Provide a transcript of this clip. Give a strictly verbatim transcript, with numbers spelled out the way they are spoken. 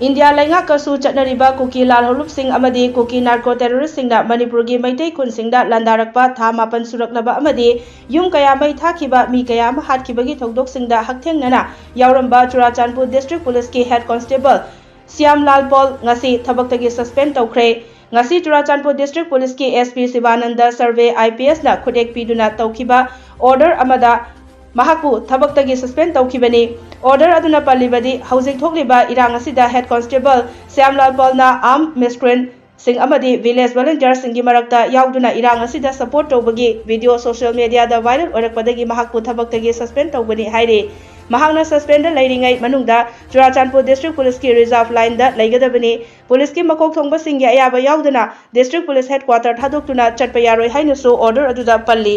India ꯂꯩꯉꯥꯛꯀꯁꯨ ꯆꯠꯅꯔꯤꯕ ꯀꯨꯀꯤ ꯂꯥꯜꯍꯧꯂꯨꯞꯁꯤꯡ ꯑꯃꯗꯤ ꯀꯨꯀꯤ narco ꯇꯦꯔꯣꯔꯤꯁ꯭ꯇꯁꯤꯡꯅ ꯃꯅꯤꯄꯨꯔꯒꯤ ꯃꯩꯇꯩ ꯈꯨꯟꯁꯤꯡꯗ ꯂꯥꯟꯗꯥꯔꯛꯄ ꯊꯥ ꯃꯥꯄꯟ ꯁꯨꯔꯛꯂꯕ ꯑꯃꯗꯤ ꯌꯨꯝ ꯀꯌꯥ ꯃꯩ ꯊꯥꯈꯤꯕ, ꯃꯤ ꯀꯌꯥ ꯑꯃ ꯍꯥꯠꯈꯤꯕꯒꯤ ꯊꯧꯗꯣꯛꯁꯤꯡꯗ ꯍꯛꯊꯦꯡꯅꯅ ꯌꯥꯎꯔꯝꯕ ꯆꯨꯔꯥꯆꯥꯟꯄꯨꯔ ꯗꯤꯁꯇ꯭ꯔꯤꯛ ꯄꯨꯂꯤꯁꯀꯤ ꯍꯦꯗ ꯀꯣꯟꯁꯇꯦꯕꯜ ꯁ꯭ꯌꯥꯝ ꯂꯥꯜ ꯄꯣꯜ ꯉꯁꯤ ꯊꯕꯛꯇꯒꯤ ꯁꯁꯄꯦꯟ ꯇꯧꯈ꯭ꯔꯦ꯫ ꯉꯁꯤ ꯆꯨꯔꯥꯆꯥꯟꯄꯨꯔ ꯗꯤꯁꯇ꯭ꯔꯤꯛ ꯄꯨꯂꯤꯁꯀꯤ S P Sivananda survey I P ꯑꯦꯁꯅ ꯈꯨꯠꯌꯦꯛ ꯄꯤꯗꯨꯅ ꯇꯧꯈꯤꯕ ꯑꯣꯔꯗꯔ ꯑꯃꯗ ꯃꯍꯥꯛꯄꯨ ꯊꯕꯛꯇꯒꯤ ꯁꯁꯄꯦꯟ ꯇꯧꯈꯤꯕꯅꯤ꯫ ꯑꯣꯔꯗꯔ ꯑꯗꯨꯅ ꯄꯜꯂꯤꯕꯗꯤ, ꯍꯧꯖꯤꯛ ꯊꯣꯛꯂꯤꯕ ꯏꯔꯥꯡ ꯑꯁꯤꯗ ꯍꯦꯗ ꯀꯣꯟꯁꯇꯦꯕꯜ ꯁ꯭ꯌꯥꯝ ꯂꯥꯜ ꯄꯣꯜꯅ ꯑꯥꯔꯝ ꯃꯤꯁꯀ꯭ꯔꯤꯟ ꯁꯤꯡ ꯑꯃꯗꯤ ꯚꯤꯂꯦꯖ ꯚꯣꯂꯨꯟꯇꯤꯌꯔꯁꯤꯡꯒꯤ ꯃꯔꯛꯇ ꯌꯥꯎꯗꯨꯅ ꯏꯔꯥꯡ ꯑꯁꯤꯗ ꯁꯄꯣꯔꯠ ꯇꯧꯕꯒꯤ ꯚꯤꯗꯤꯑꯣ ꯁꯣꯁꯤꯌꯦꯜ ꯃꯤꯗꯤꯌꯥꯗ ꯚꯥꯏꯔꯦꯜ ꯑꯣꯏꯔꯛꯄꯗꯒꯤ ꯃꯍꯥꯛꯄꯨ ꯊꯕꯛꯇꯒꯤ ꯁꯁꯄꯦꯟ ꯇꯧꯕꯅꯤ ꯍꯥꯏꯔꯤ꯫ ꯃꯍꯥꯛꯅ ꯁꯁꯄꯦꯟꯗ ꯂꯩꯔꯤꯉꯩ ꯃꯅꯨꯡꯗ ꯆꯨꯔꯥꯆꯥꯟꯄꯨꯔ ꯗꯤꯁꯇ꯭ꯔꯤꯛ ꯄꯨꯂꯤꯁꯀꯤ ꯔꯤꯖꯥꯔꯚ ꯂꯥꯏꯟꯗ ꯂꯩꯒꯗꯕꯅꯤ꯫ ꯄꯨꯂꯤꯁꯀꯤ ꯃꯀꯣꯛ ꯊꯣꯡꯕꯁꯤꯡꯒꯤ ꯑꯌꯥꯕ ꯌꯥꯎꯗꯅ ꯗꯤꯁꯇ꯭ꯔꯤꯛ ꯄꯨꯂꯤꯁ ꯍꯦꯗꯀ꯭ꯋꯥꯇꯔ ꯊꯥꯗꯣꯛꯇꯨꯅ ꯆꯠꯄ ꯌꯥꯔꯣꯏ ꯍꯥꯏꯅꯁꯨ ꯑꯣꯔꯗꯔ ꯑꯗꯨꯗ ꯄꯜꯂꯤ꯫